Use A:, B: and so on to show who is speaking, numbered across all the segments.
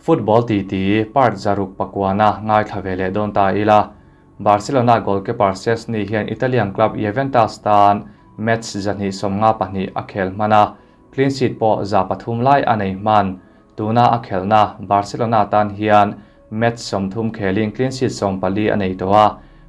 A: Football titi part 609 ngaithla ve leh dawn ta ila. Barcelona goalkeeper Szczesny hian Italian club Juventus tan match 252 a khel hman a, clean sheet pawh 300 lai a nei hman. Tuna a khelna Barcelona tan hian match 30 khelin clean sheet 14 a nei tawh a.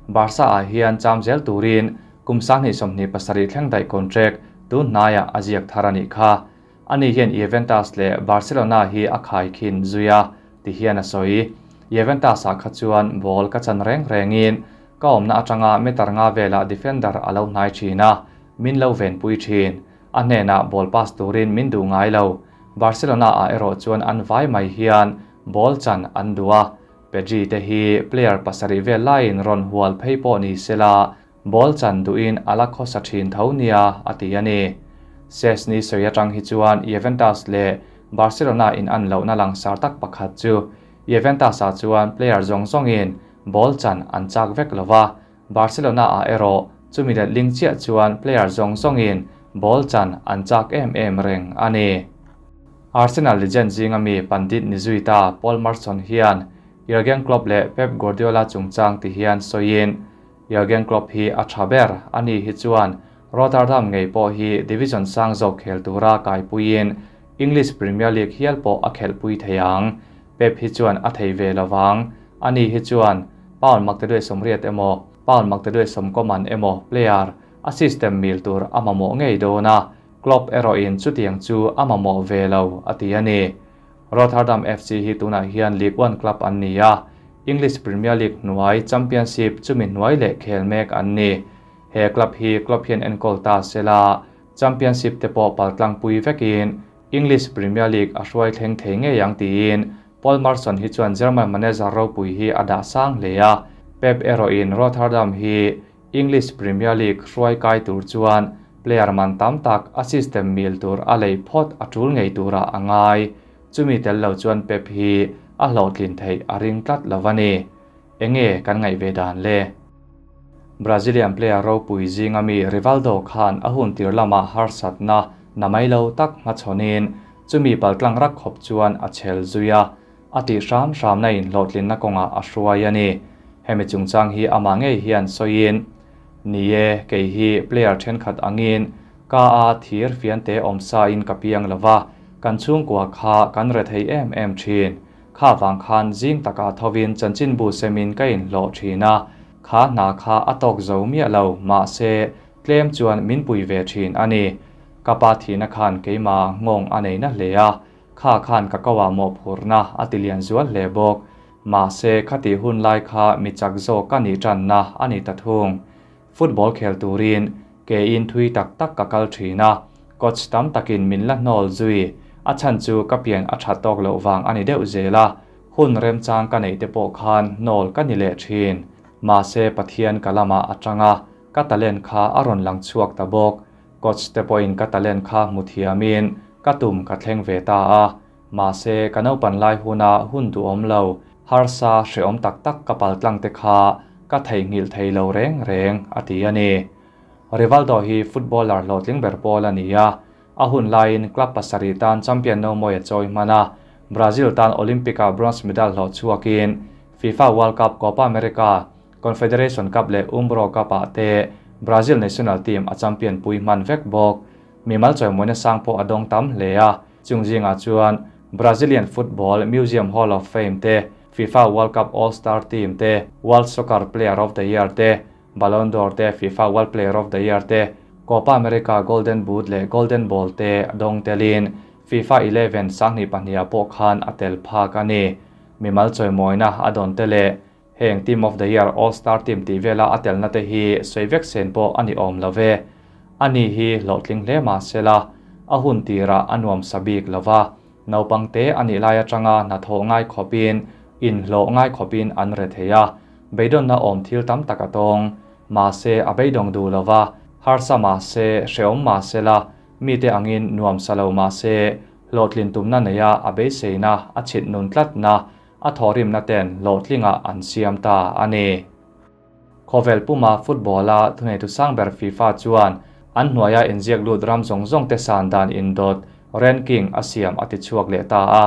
A: Barca ah hian cham zel turin kum 2027 thleng daih contract tun hnaiah a ziak thar a nih kha. Ani hian Juventus leh Barcelona hi a khai khin zui a, ti hian a sawi. Juventus ah kha chuan ball ka chan reng rengin ka awmna atanga meter nga velah defender a lo hnai thin a, min lo ven pui thin. A hnenah ball pass turin min duh ngai lo. Barcelona ah erawh chuan an vai mai hian ball chan an duh a. Pedri te hi player pasarih vel laiin rawn hual phei pawh ni sela ball chan duhin a la khawsa thin tho nia a ti a ni. Szczesny sawi atang hi chuan Juventus leh Barcelona in an lohna langsar tak pakhat chu Juventus ah chuan player zawng zawngin ball chan an chak vek lova, Barcelona ah erawh chumi let ling chiah chuan player zawng zawngin ball chan an chak em em reng a ni. Arsenal legend zinga mi pandit ni zui ta Paul Merson hian Jurgen Klopp leh Pep Guardiola chungchang ti hian sawiin Jurgen Klopp hi a tha ber a ni hi chuan Rotterdam ngei pawh hi division sang zawk khel tura kaipuiin English Premier League hial pawh a khelhpui thei ang. Pep hi chuan a thei ve lovang. Ani hi chuan pound maktaduai sawmriat emaw pound maktaduai sawmkawman emaw player a system mil tur a mamawh ngei dawn a, Klopp erawhin chutiang chu a mamawh ve lo a ti a ni. Rotterdam FC hi tunah hian League One club an ni a, English Premier League hnuai Championship chumi hnuai leh khel mek an ni. He club hi Klopp hian enkawl ta sela Championship te pawh paltlangpui vekin English Premier League a hruai thleng thei ngei ang tiin Paul Merson hi chuan German manager ropui hi a dah sang hle a. Pep erawhin Rotterdam hi English Premier League hruai kai tur chuan player man tam tak a system mil tur a lei phawt a tul ngei tura a ngai. Chumi tel lo chuan Pep hi a hlawhtlin theih a ring tlat lo a ni. Enge kan ngaih ve dan le? Brazilian player ropui zinga mi Rivaldo khan a hun tir lama harsatna namai lo tak hmachhawnin chumi paltlang rak khawp chuan a chhel zui a, a ti hram hram na in hlawhtlinna kawngah a hruai a ni. Hemi chungchang hi amah ngei hian sawiin ni e kei hi player thenkhat angin ka a thir fiante awm sa in ka piang lova, kan chhungkua kha kan re thei em em thin. Kha wang khan zing taka thovin chanchin bu semin ka in hlawh thin a, kha hna kha a tawk zo miah lo mah se tlem chuan min pui ve thin a ni. Ka pa thihna khan keima ngawng a nei na hle a, kha khan ka kawa mawh phurna a ti lian zual hle bawk. Mah se khati hun lai kha mi chak zawk ka nih tanna a ni ta thung. Football khel turin ke in thui tak tak ka kal thin a, coach tam takin min la hnawl zui. A chan chu ka pian a tha tawk loh wang ani deuh zel a, hun remchang ka nei te pawh khan hnawl ka ni leh thin. Mah se Pathian ka lama atanga ka talent kha a rawn lang chhuak ta bawk. Coach te pawhin ka talent kha hmu thiamin ka tum ka thleng ve ta a. Mah se ka naupan lai huna hun duh awm lo, harsa hreawm tak tak ka paltlang te kha ka thei ngil thei lo reng reng a ti a ni. Rivaldo hi footballer hlawhtling ber pawl a ni a, a hun laiin club pasarih tan champion no mawi a chawi hman a, Brazil tan Olympic ah bronze medal hlawh chhuakin FIFA World Cup, Copa America, Confederation Cup leh Umbro Cup ah te Brazil national team a champion pui hman vek bawk. Mi mal chawimawi sang pawh a dawng tam hle a, chung zingah chuan Brazilian Football Museum Hall of Fame te, FIFA World Cup All-Star Team te, World Soccer Player of the Year te, Ballon d'Or te, FIFA World Player of the Year te, Copa America Golden Boot leh Golden Ball te dawng telin FIFA 11 2002 pawh khan a tel phak a ni. Mi mal chawimawina a dawn te leh heng Team of the Year All-Star Team tih vela a telna te hi sawi vek sen pawh a ni awm lo ve. Ani hi hlawhtling hle mah sela a hun tirah a nuam sabik lova, naupang te ani lai atanga hna thawh ngai khawpin in hlawh ngai khawpin an re thei a, beidawna awm thil tam tak a tawng. Mah se a beidawng duh lova, harsa mah se hreawm mah sela mi te angin nuam sa lo mah se hlawhtlin tumna neia a beiseina a chhit nun tlatna a thawhrimna ten hlawhtlinga an siam ta a ni. Khawvel puma football a thunei tu sang ber FIFA chuan an hnuaia inziak lut ram zawng zawng te san dan indawt ranking a siam a ti chhuak leh ta a.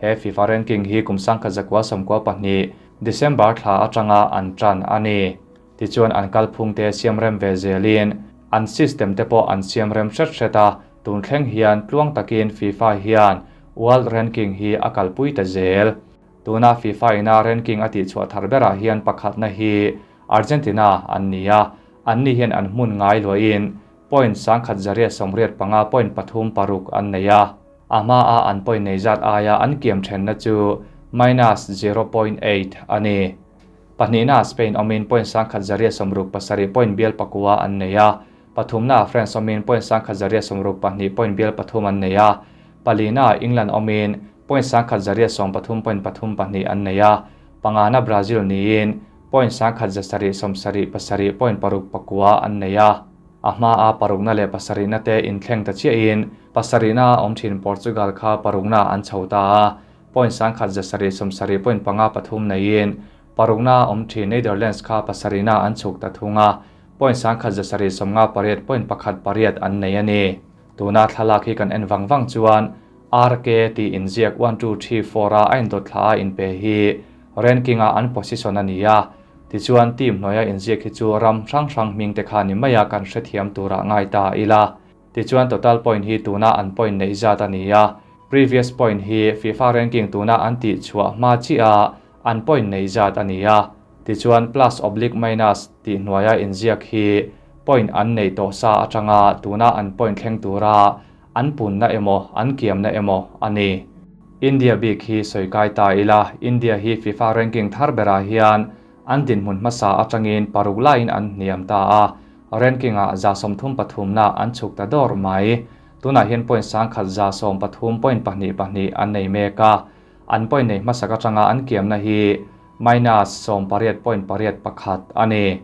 A: He FIFA ranking hi kum 1992 December thla atanga an tan a ni. Tichuan an kalphung te siam rem ve zelin an system te pawh an siam rem hret hret a, tun thleng hian tluang takin FIFA hian world ranking hi a kalpui ta zel. Tuna FIFA ina ranking a tihchhuah thar berah hian pakhatna hi Argentina an ni a, an ni hian an hmun ngai luahin point 1185.36 an nei a. A hma a an point nei zat aia an kiam thenna chu minus 0.8 a ni. Pahnihna Spain awmin point 1167 point bial pakua an nei a. Pathumna France awmin point 1162 point bial pathum an nei a. Palina England awmin point 1113.32 an nei a. Pangana Brazil niin point 1177 point paruk pakua an nei a. A hma a parukna leh pasarihna te inthleng ta chiahin pasarihna awm thin Portugal kha parukna an chho ta a. Point 1170.53 neiin parukna awm thin Netherlands kha pasarihna an chhuk ta thung a. Point 1158.18 an nei a ni. Tuna thlalak hi kan en wang wang chuan RK ti inziak 1 2 3 4 a a indawt thla a inpe hi ranking a an position a ni a. Tichuan team hnuaia inziak hi chu ram hrang hrang hming te kha ni maia kan hrethiam tura ngai ta ila. Tichuan total point hi tuna an point nei zat a ni a. Previous point hi FIFA ranking tuna an tih chhuah hma chi a an point nei zat a ni a. Tichuan plus oblique minus tih hnuaia inziak hi point an nei tawh sa atanga tuna an point thleng tura an punna emaw an kiamna emaw a ni. India bik hi sawi kai ta ila. India hi FIFA ranking thar berah hian an dinhmun hmasa atangin paruk laiin an hniam ta a. Ranking a za sawmthum pathumna an chhuk ta dawr mai. Tunah hian point 1113.22 an nei mek a. An point nei hmasak atanga an kiamna hi minus 18.81 a ni.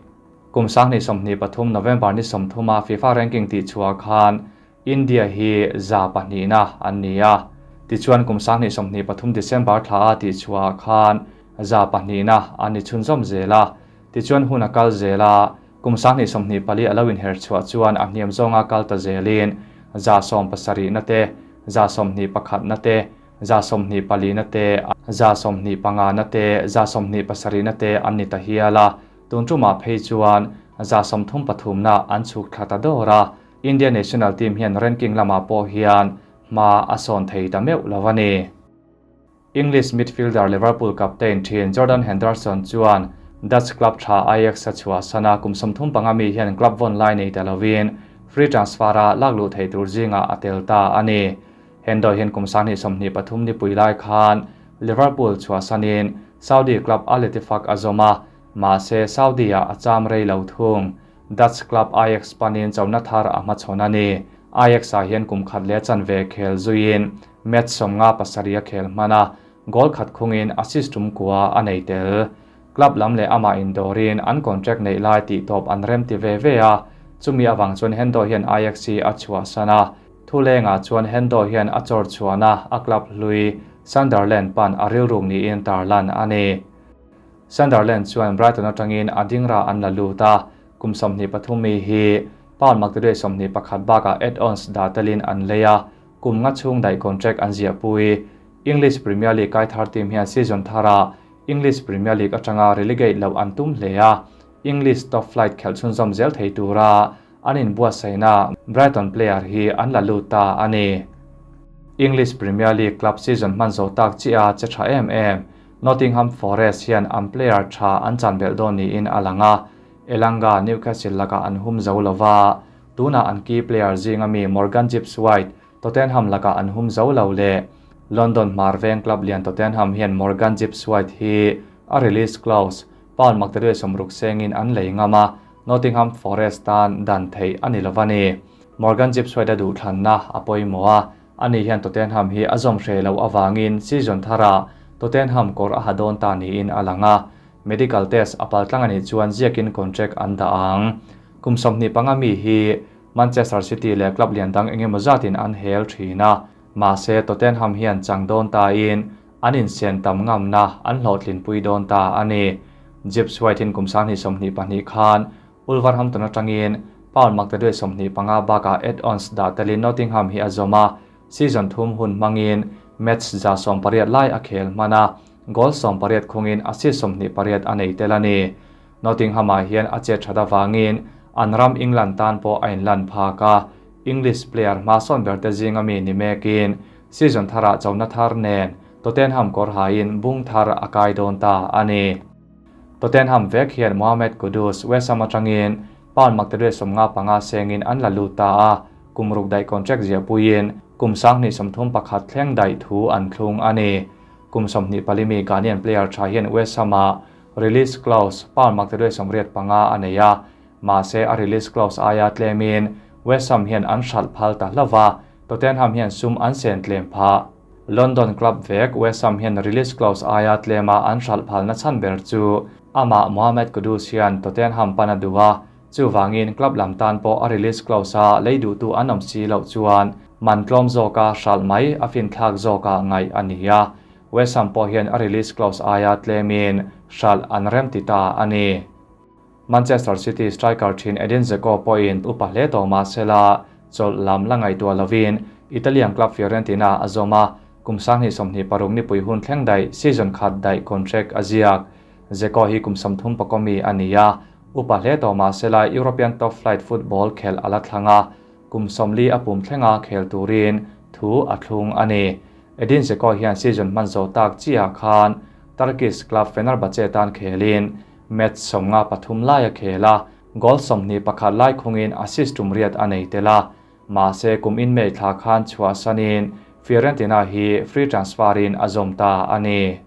A: Kum 2023 November ni 30 FIFA ranking tih chhuah khan India hi za pahnihna an ni a. Tichuan kum 2023 December thla a tih chhuah khan za pahnihna an ni chhunzawm zel a. Tichuan hun a kal zel a. Kum 2024 a lo inher chhuah chuan a hniam zawnga kal ta zelin za 17 na te, za 21 na te, za 24 na te, za 25 na te, za 27 na te an ni ta hial a. Tun tumah phei chuan za 33 na an chhuk thla ta dawr a. India national team hian ranking lamah pawh hian hma a sawn thei ta meuh lo a ni. English midfielder Liverpool captain thin Jordan Henderson chuan Dutch club tha Ajax a chhuah sana kum 35 mi hian club vawn lai nei ta lovin free transfer a lakluh thei tur zinga a tel ta a ni. Hendo hian kum 2023 ni pui lai khan Liverpool chhuah sanin Saudi club Al Ettifaq a zawm a, mahse Saudi a cham rei lo thung. Dutch club Ajax panin chona thar a hmachhawn a ni. Ajax ah hian kum khat leh chanve khel zuiin match 57 a khel hman a, goal khat khungin assist tum kua a nei tel. Club lam leh ama indorin an contract nei lai tih tawp an rem ti ve ve a. Chumi awang chuan Hendo hian Ajax hi a chhuah sana. Thulenga chuan Hendo hian a chawr chhuahna a club hlui Sunderland pan a rilruk niin tarlan a ni. Sunderland chuan Brighton atangin a dingra an la lut a. Kum 23 mi hi pound maktaduai 21 bakah add-ons dah telin an lei a. Kum nga chhung daih contract an ziah pui. English Premier League kai thar team hian season thara English Premier League atanga relegate lo an tum hle a. English top flight khelh chhunzawm zel thei tura an inbuatsaihna Brighton player hi an la lut ta a ni. English Premier League club season hman zo tak chi a che tha em em. Nottingham Forest hian an player tha an chan belh dawn niin a lang a. Elanga Newcastle laka an hum zo lova. Tuna an key player zinga mi Morgan Gibbs White Tottenham laka an hum zo lo le. London Marveng club lian Tottenham hian Morgan Gibbs White hi a release clause pound maktaduai sawmruk sengin an lei ngama. Nottingham Forest tan dan thei ani lovani. Morgan Gibbs White a duh thlanna a pawimawh a. Ani hian Tottenham hi a zawm hre lo awangin season thara Tottenham kawr a ha dawn ta niin a lang a. Medical test a paltlang ani chuan ziakin contract an dah ang. Kum 25 mi hi Manchester City leh club lian dang engemaw zatin an hel thina. Mahse Tottenham hian chang dawn ta in an insen tam ngamna an hlawhtlin pui dawn ta a ni. Gibbs White in kum 2022 khan Wolverhampton atangin pound maktaduai 25 bakah add-ons dah telin Nottingham hi a zawm a. Season thum hun hmangin Match 180 lai a khel hman a, goal 18 khungin assist 28 a nei tel a ni. Nottingham-ah hian a chet that avangin an ram England tan pawh a inlan phak a, English player hmasawn berte zinga mi ni mekin season tharah chona thar nen Tottenham kawr hain bung thar a kai dawn ta a ni. Tottenham vek hian Mohammed Kudus West Ham atangin pound maktaduai 55 sengin an la lut ta a, kum ruk daih contract ziah puiin kum 2031 thleng daih thu an thlung a ni. Kum 24 mi Ghanaian player tha hian West Ham-ah release clause pound maktaduai 85 a nei a, mahse a release clause aia tlemin West Ham hian an hralh phal ta hlova, Tottenham hian sum an sen tlem phah. London club vek West Ham hian release clause aia tlema an hralh phalna chhan ber chu amah Mohammed Kudus hian Tottenham pan a duh a, chuwangin club lam tan pawh a release clause a lei duhtu an awm si loh chuan man tlawm zawka hralh mai a fin thlak zawka ngaih a ni a. West Ham pawh hian a release clause aia tlemin hralh an rem ti ta a ni. Manchester City striker thin Edin Dzeko pawhin upa hle tawh mahsela chawlh lam la ngaihtuah lovin Italian club Fiorentina a zawm a, kum 2026 ni pui hun thleng daih season khat daih contract a ziak. Dzeko hi kum 34 mi a ni a, upa hle tawh mahsela European top flight football khel a la thlang a, kum 40 a pum thlenga khel turin thu a thlung a ni. Edin Dzeko hian season hman zo tak chiah khan Turkish club Fenerbahce tan khelin match 53 lai a khel a, goal 21 lai khungin assist tum riat a nei tel a, mahse kum in mei thla khan chhuah sanin Fiorentina hi free transfer in a zawm ta a ni.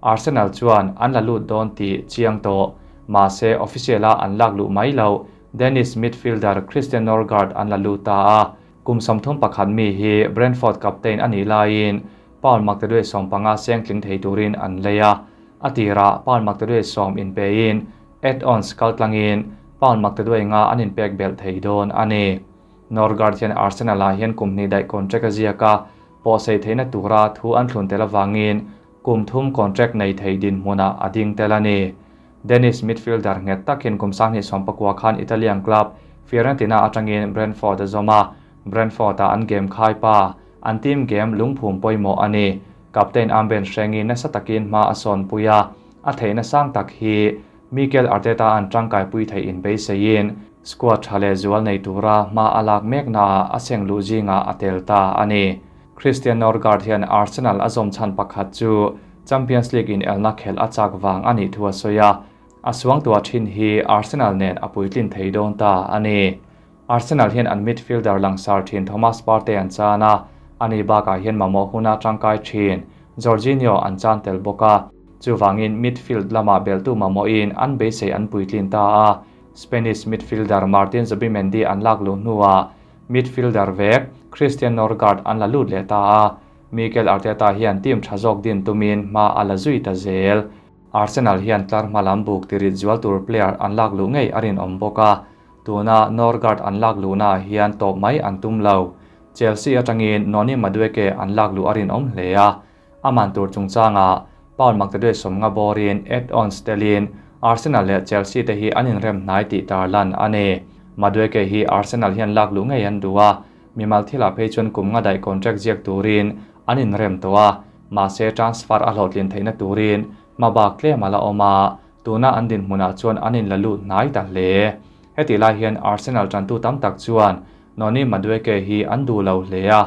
A: Arsenal chuan an la lut dawn tih chiang tawh, mahse official a an lak luh mai lo Danish midfielder Christian Norgaard an la lut ta a, kum 31 mi hi Brentford captain ani laiin pound maktaduai 15 seng tling thei turin an lei a, a tira pound maktaduai 10 in pein add-ons kaltlangin pound maktaduai nga an inpek belh thei dawn a ni. Norgaard hian Arsenal ah hian kum hnih daih contract a ziak a, pawh sei theihna tura thu an thlun tel awangin kum thum contract nei thei din hmunah a ding tel a ni. Danish midfielder nghet takin kum 2019 khan Italian club Fiorentina atangin Brentford a zawm a, Brentford a an game khai pa, an team game lungphum pawimawh a ni. Captain armband hrengin nasa takin hma a sawn pui a, a theihna sang tak hi Mikel Arteta an tangkai pui thei in beiseiin squad tha leh zual nei tura hma a lak mek na a seng lu zinga a tel ta a ni. Christian Norgaard hian Arsenal a zawm chhan pakhat chu Champions League in elna khel a chak wang ani thu a soya, a suang tua thin hi Arsenal nen a puitlin thei dawn ta a ni. Arsenal hian an midfielder langsar thin Thomas Partey an chana, ani bakah hian mamawh huna tangkai thin Jorginho an chan tel bawk a, chuwangin midfield lama beltu mamawhin an beisei an puitlin ta a. Spanish midfielder Martin Zubimendi an lak lu hnuah midfielder vek Christian Norgaard an la lut leh ta a, Mikel Arteta hian team tha zawk din tumin hma a la zui ta zel. Arsenal hian tlar hma lam buk tirit zual tur player an lak lu ngei a rin awm bawk a, tuna Norgaard an lak lu na hian tawp mai an tum lo. Chelsea atangin Noni Madueke an lak lu a rin awm hle a, aman tur chungchanga pound maktaduai 50 borin add-ons telin Arsenal leh Chelsea te hi an inrem hnai tih tarlan a ni. Madueke hi Arsenal hian lak lu ngei an duh a, mimal thila phei chuan kum nga daih contract ziak turin an inrem tawh a, mahse transfer a hlawhtlin theihna turin mabak tlem a la awm a, tuna an din hmunah chuan an in la lut hnai ta hle. Heti lai hian Arsenal tantu tam tak chuan Noni Madueke hi an duh lo hle a,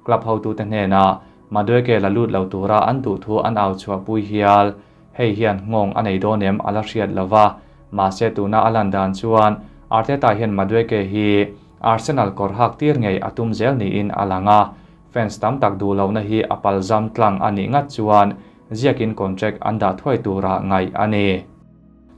A: club hotu te hnenah Madueke la lut lo tura an duh thu an au chhuah pui hial. Hei hian ngawng a nei dawn em a la hriat lova, mahse tuna a lan dan chuan Arteta hian Madueke hi Arsenal kawr hak tir ngei a tum zel niin a lang a, fans tam tak duh lohna hi a palzam tlang a nih ngat chuan ziakin contract an dah thuai tura ngaih a ni.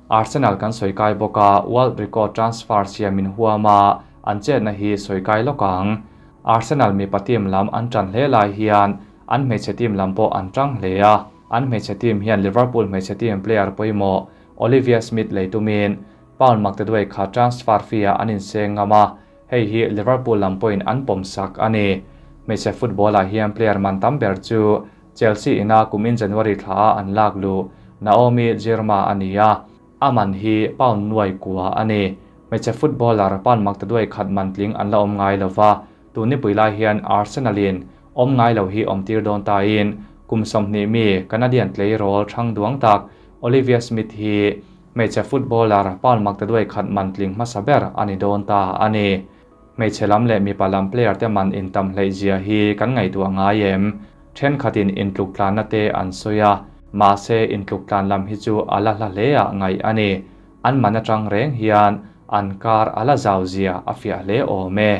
A: Arsenal kan sawikai bawk a, world record transfer siamin huama an chetna hi sawikai lawk ang. Arsenal mipa team lam an tan hle lai hian an hmeichhe team lam pawh an tang hle a, an hmeichhe team hian Liverpool hmeichhe team player pawimawh Olivia Smith leitumin pound maktaduai kha transfer fee a an inseng ngam a, hei hi Liverpool lam pawhin an pawm sak a ni. Hmeichhe football ah hian player man tam ber chu Chelsea ina kumin January thla a an lak lu Naomi Girma a ni a, aman hi pound nuai kua a ni. Hmeichhe footballer pound maktaduai khat man tling an la awm ngai lova, tuni pui lai hian Arsenal in Awm ngai lo hi awm tir dawn tain kum 20 mi Canadian tleirawl thang duang tak Olivia Smith hi hmeichhe footballer pound maktaduai khat man tling hmasa ber ani dawn ta ani. Hmeichhe lam leh mipa lam player te man in tam hlei zia hi kan ngaihtuah ngai em? Thenkhatin intluk tlanna te an sawi a, mahse intluk tlan lam hi chu a la hla hle ah ngaih ani. An man atang reng hian an kar a la zau zia a fiah hle awm e.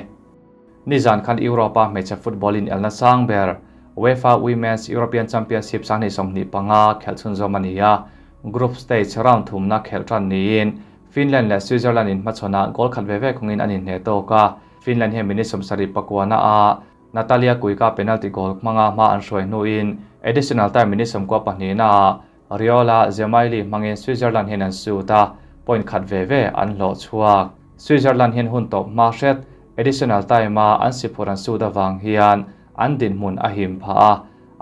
A: Nizan khan Europa hmeichhe football in elna sang ber UEFA Women's European Championship 2025 khelh chhunzawm ani a. Group stage round thumna khelh tan niin Finland leh Switzerland in hmachhawnah goal khat ve ve khungin an inhne tawk a. Finland hian minute 79 a Natalia Kuikka penalty goal hmanga hma an hruai hnuin additional time minute 92 na Riola Dzemaili hmangin Switzerland hian an sut a, point khat ve ve an hlawh chhuak. Switzerland hian hun tawp hma hret additional time a an siphur an sut awang hian an dinhmun a him pha a,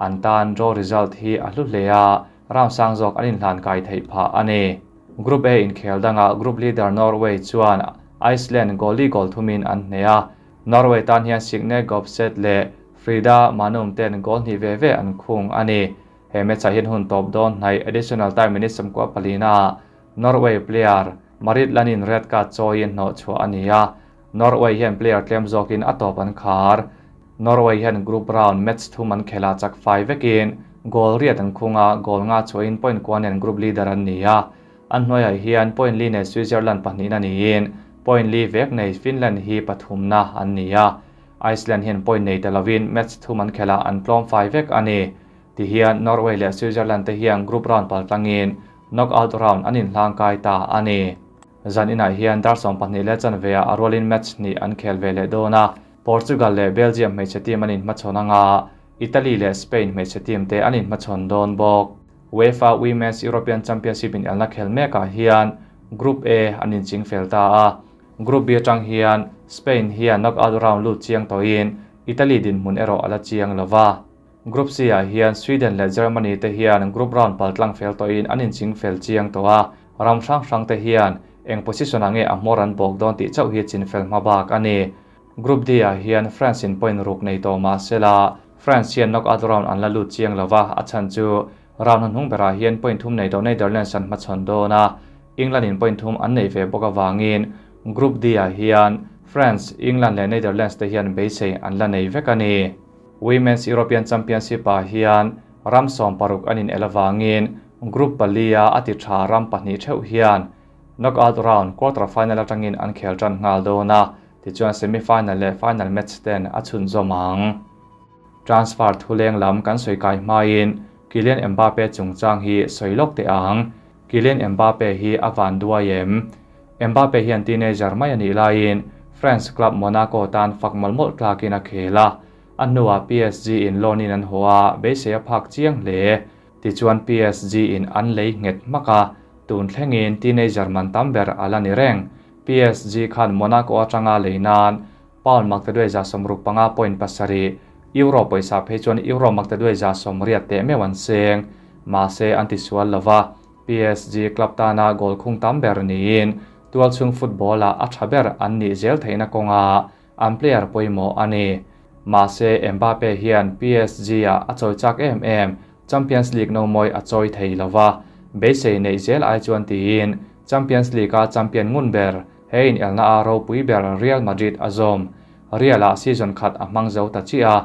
A: an tan draw result hi a hlu hle a, round sang zawk an inhlan kai theih phah ani. Group A inkhel danga group leader Norway chuan Iceland goal li goal thumin an hne a. Norway tan hian Signe Gaupset leh Frida Maanum ten goal hnih ve ve an khung ani. He match ah hian hun tawp dawn hnai additional time minute 94 na Norway player Marit Lanin red card chawiin hnawh chhuah ani a. Norway hian player tlem zawkin a tawp an khar. Norway hian group round match thum an khela chak fai vekin goal riat an khunga, goal nga chuain point kuanen group leader an ni a. An hnuaiah hian point li nei Switzerland pahnih na niin point li vek nei Finland hi pathum na an ni a. Iceland hian point nei telovin match thum an khela an tlawm fai vek ani. Ti hian Norway leh Switzerland te hian group round paltlangin knockout round an inhlang kai ta ani. Zan inah hian dar 12:15 a arwalin match hnih an khel ve leh dawn a. Portugal leh Belgium hmeichhe team an inhmachhawn anga, Italy leh Spain hmeichhe team te an inhmachhawn dawn bawk. UEFA Women's European Championship in elna khel mekah hian Group A an inching fel ta a. Group B atang hian Spain hian knockout round lut chiang tawhin Italy dinhmun erawh a la chiang lova. Group C ah hian Sweden leh Germany te hian group round paltlang fel tawhin an inching fel chiang tawh a. Ram hrang hrang te hian eng position ah nge a hmawr an bawk dawn tih chauh hi chin fel hma bak ani. Group D ah hian France in point ruk nei tawh mahsela France hian knockout round an la lut chiang lova, a chhan chu round hnuhnung berah hian point thum nei tawh Netherlands an hmachhawn dawn a. England in point thum an nei ve bawk awangin Group D ah hian France, England leh Netherlands te hian beisei an la nei vek ani. Women's European Championship ah hian ram 16 an in el awangin Group palia a ti tha ram pahnih theuh hian knockout round quarter final atangin an khel tan nghal dawn a, tichuan semi-final leh final match ten a chhun zawm ang. Transfer thuleng lam kan sawi kai hmain Kylian Mbappe chungchang hi sawi lawk teh ang. Kylian Mbappe hi a van duai em? Mbappe hian teenager mai ani laiin France club Monaco tan fak mawlh mawlh tlakin a khel a. A hnuah PSG in loan in an haw a, beisei a phak chiang hle. Tichuan PSG in an lei nghet hmak a, tun thlengin teenager man tam ber a la ni reng. PSG khan Monaco atanga lei nan pound maktaduai za 65.7 euro pawisa phei chuan euro maktaduai za 80 teh meuh an seng. Mahse an tisual lova, PSG club tana goal khung tam ber niin tualchhung football ah a tha ber an nih zel theihna kawnga an player pawimawh ani. Mahse Mbappe hian PSG ah a chawi chak em em Champions League no mawi a chawi thei lova, beisei nei zel ai chuan tiin Champions League a champion ngun ber he in elna a ropui ber Real Madrid a zawm. Real ah season khat a hmang zo ta chi a,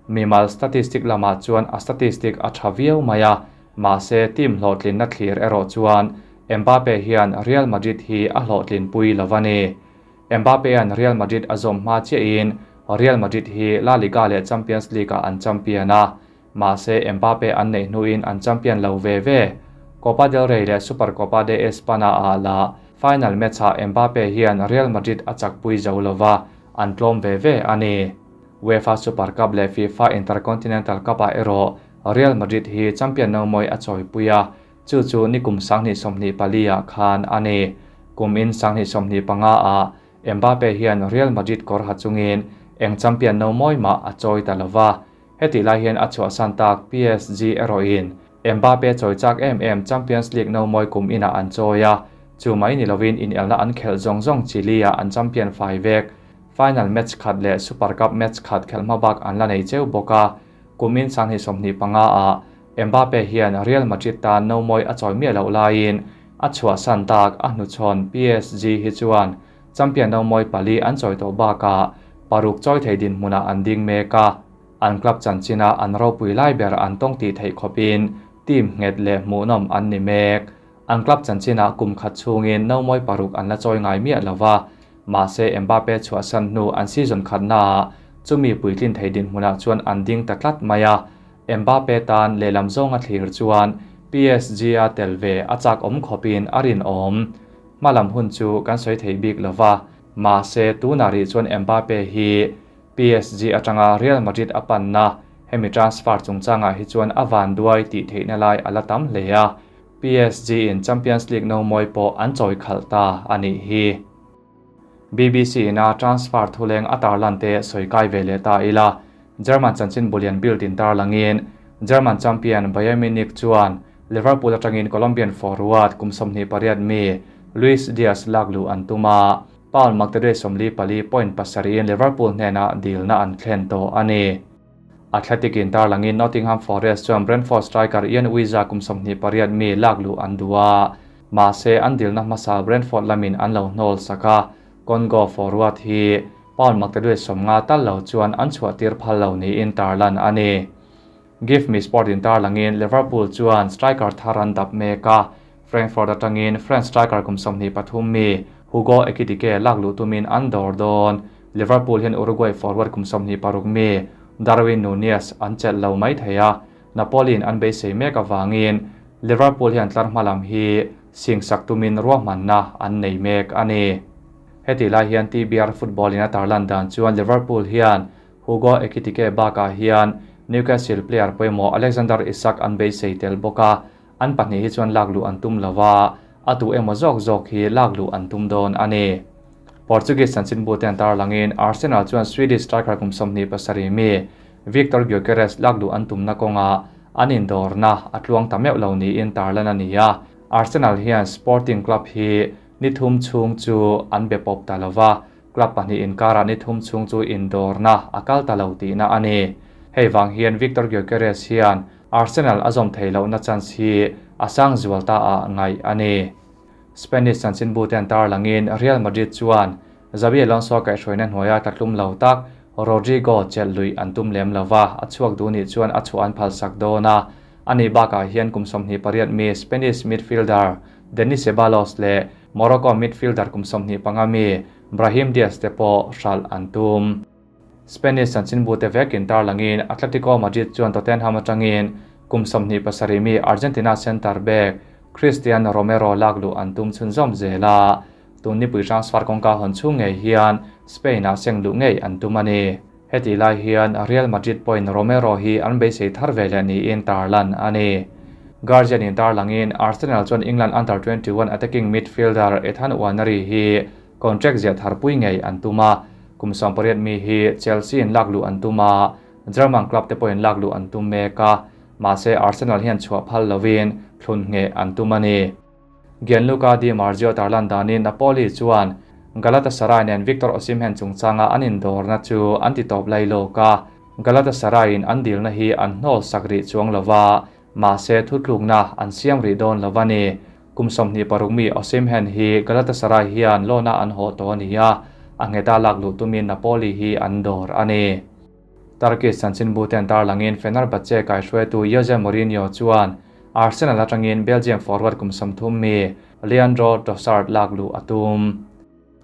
A: mimal statistic lamah chuan a statistic a tha viau mai a, mahse team hlawhtlin na thlir erawh chuan Mbappe hian Real Madrid hi a hlawhtlin pui lovani. Mbappe an Real Madrid a zawm hma chiahin Real Madrid hi La Liga leh Champions League ah an champion a, mahse Mbappe an nei hnuin an champion lo ve ve. Copa del Rey leh Supercopa de Espana ah la final match ah Mbappe hian Real Madrid a chak pui zo lova, an tlawm ve ve ani. UEFA Super Cup leh FIFA Intercontinental Cup ah erawh Real Madrid hi champion no mawi a chawi pui a, chu chu nikum 2024 ah khan ani. Kum in 2025 ah Mbappe hian Real Madrid kawr ha chungin eng champion no mawi mah a chawi ta lova. Heti lai hian a chhuah san tak PSG erawhin Mbappe chawi chak em em Champions League no mawi kum inah an chawi a, chu mai ni lovin in elna an khelh zawng zawng Chile ah an champion fai vek. Final match khat leh Super Cup match khat khelh hma bak an la nei cheu bawk a. Kumin 2025 ah Mbappe hian Real Madrid tan nomawi a chawi miah loh laiin a chhuahsan tak a hnuchhawn PSG hi chuan champion nomawi pali an chawi tawh bakah paruk chawi thei dinhmunah an ding mek a, an club chanchina an ropui lai ber an tawng tih theih khawpin team nghet leh hmuhnawm an ni mek. An club chanchinah kum khat chhungin nomawi paruk an la chawi ngai miah lo va, mahse Mbappe chhuahsan hnu an season khatnaah chumi puitlin thei dinhmunah chuan an ding ta tlat mai a, Mbappe tan lehlam zawnga thlir chuan PSG-a tel ve a chak awm khawpin a rinawm. Hmalam hun chu kan sawi thei bik lo va, mahse tunah rih chuan Mbappe hi PSG atanga Real Madrid a panna hemi transfer chungchangah hi chuan a vanduai tih theihna lai a la tam hle a, PSG in Champions League nomawi pawh an chawi khalh ta a nih hi. BBC ina transfer thuleng a tarlan te sawi kai ve leh ta ila, German chanchin bulian Bild in tarlangin German champion Bayern Munich chuan Liverpool atangin Colombian forward kum 28 mi Luis Diaz lak luh an tum a, pound maktaduai 44 point pasarih in Liverpool hnenah dilna an thlen tawh a ni. Athletic in tarlangin Nottingham Forest chuan Brentford striker Yoane Wissa kum 28 mi lak luh an duh a, mahse an dilna hmasa Brentford lamin an lo hnawl sak a, Congo forward hi pound maktaduai 50 tal lo chuan an chhuah tir phal lo niin tarlan a ni. Give Me Sport in tarlangin Liverpool chuan striker thar an dap mek a, Frankfurt atangin French striker kum 23 mi Hugo Ekitike lak luh tumin an dawr dawn. Liverpool hian Uruguay forward kum 26 mi Darwin Nunez an chelh lo mai thei a, Napoli in an beisei mek awangin Liverpool hian tlar hmalam hi singsak tumin ruahmanna an nei mek a ni. Heti lai hian TBR football in a tarlan dan chuan Liverpool hian Hugo Ekitike bakah hian Newcastle player pawimawh Alexander Isak an beisei tel bawk a, an pahnih hi chuan lak luh an tum lova, a tu emaw zawk zawk hi lak luh an tum dawn a ni. Portuguese chanchinbu te an tarlangin Arsenal chuan Swedish striker kum 27 mi Victor Gyökeres lak luh an tumna kawnga an indawrna a tluang ta meuh lo niin tarlan a ni a, Arsenal hian Sporting Club hi ni thum chhung chu an be pawp ta lova, club pahnih inkarah ni thum chhung chu indawrna a kal ta lo tihna a ni. Hei vang hian Victor Gyökeres hian Arsenal a zawm thei lohna chance hi a sang zual ta ah ngaih a ni. Spanish chanchinbu te an tarlangin Real Madrid chuan Xabi Alonso kaihhruaina hnuaia tlatlum lo tak Rodrigo chelh lui an tum lem lova, a chhuak duh nih chuan a chhuah an phalsak dawn a. Ani bakah hian kum 28 mi Spanish midfielder Dani Ceballos leh Morocco midfielder kum 25 mi Brahim Diaz te pawh hralh an tum. Spanish chanchinbu te vekin tarlangin Atletico Madrid chuan Tottenham atangin kum 27 mi Argentina centre back Cristian Romero lak luh an tum chhunzawm zel a, tun nipui transfer kawngka hawn chhung ngei hian Spain ah seng luh ngei an tum a ni. Heti lai hian Real Madrid pawhin Romero hi an beisei thar ve leh niin tarlan a ni. Guardian in tarlangin Arsenal chuan England under-21 attacking midfielder Ethan Nwaneri hi contract ziah tharpui ngei an tum a, kum 18 mi hi Chelsea in lak luh an tum a, German club te pawhin lak luh an tum mek a, mahse Arsenal hian chhuah phal lovin thlun nge an tum a ni. Gianluca Di Marzio tarlan danin Napoli chuan Galatasaray nen Victor Osimhen chungchanga an indawrna chu an ti tawp lai lawk a, Galatasaray in an dilna hi an hnawl sak rih chuang lova, mahse thutlukna an siam rih dawn lo a ni. Kum 26 mi Osimhen hi Galatasaray hian loan-a an haw tawh a ni a, a ngheta lak luh tumin Napoli hi an dawr a ni. Turkish chanchinbu te an tarlangin Fenerbahce kaihruaitu Jose Mourinho chuan Arsenal atangin Belgium forward kum 30 mi Leandro Trossard lak luh a tum.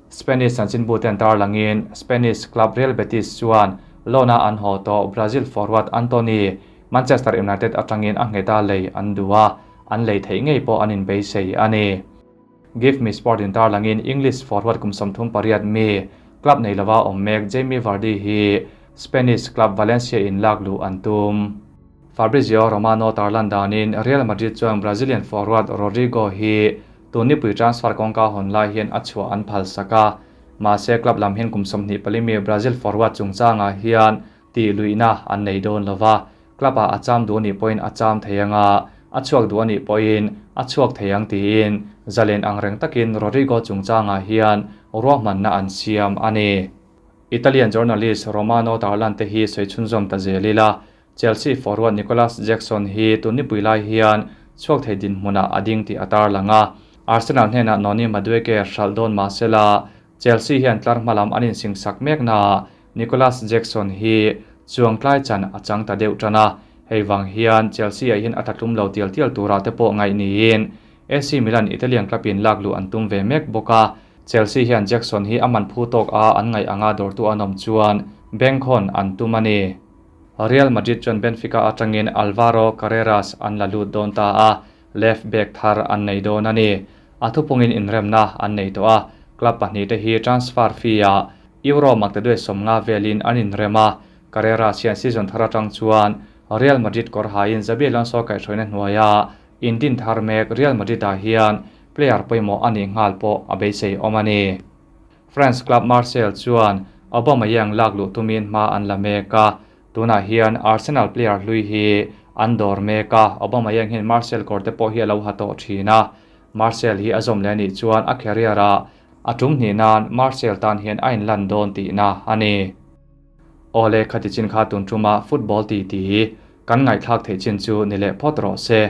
A: Spanish chanchinbu te an tarlangin Spanish club Real Betis chuan loan-a an haw tawh Brazil forward Antony Manchester United atangin a ngheta lei an duh a, an lei theih ngei pawh an inbeisei a ni. Give Me Sport in tarlangin English forward kum 38 mi club nei lova awm mek Jamie Vardy hi Spanish club Valencia in lak luh an tum. Fabrizio Romano tarlan danin Real Madrid chuan Brazilian forward Rodrigo hi tun nipui transfer kawngka hawn lai hian a chhuah an phal sak a, mahse club lam hian kum 24 mi Brazil forward chungchangah hian tih luihna an nei dawn lova, club ah a cham duh anih pawhin a cham thei anga, a chhuak duh anih pawhin a chhuak thei ang tiin zalen ang reng takin Rodrigo chungchangah hian ruahmanna an siam a ni. Italian journalist Romano tarlan te hi sawi chhunzawm ta zel ila, Chelsea forward Nicolas Jackson hi tun nipui lai hian chhuak thei dinhmunah a ding tih a tarlang a. Arsenal hnenah Noni Madueke hralh dawn mah sela, Chelsea hian tlar hma lam an insingsak mek naah Nicolas Jackson hi chuangtlai chan a chang ta deuh tan a. Hei vang hian Chelsea ah hian a tla tlum lo tial tial turah te pawh ngaih niin AC Milan Italian club in lak luh an tum ve mek bawk a. Chelsea hian Jackson hi a man phu tawk a an ngaih anga dawrtu an awm chuan bengkhawn an tum a ni. Real Madrid chuan Benfica atangin Alvaro Carreras an la lut dawn ta a, left back thar an nei dawn a ni. A thupungin inremna an nei tawh a, club pahnihte hi transfer fee-ah Euro maktaduai 50 velin an inrem a, Carreras hian season thar atang chuan Real Madrid kawr hain Xabi Alonso kaihhruaina hnuaia indin thar mek Real Madrid-ah hian player pawimawh a nih nghal pawh a beisei awm a ni. France club Marseille chuan Aubameyang lak luh tumin hma an la mek a, tunah hian Arsenal player hlui hi an dawr mek a, Aubameyang hian Marseille kawr te pawh hi a lo ha tawh thin a, Marseille hi a zawm leh a nih chuan a career ah a tum hnih nan Marseille tan hian a inlan dawn tihna a ni. Awle, khati chin kha tun tuma football titi kan ngaihthlak theih chin chu ni leh phawt rawh se.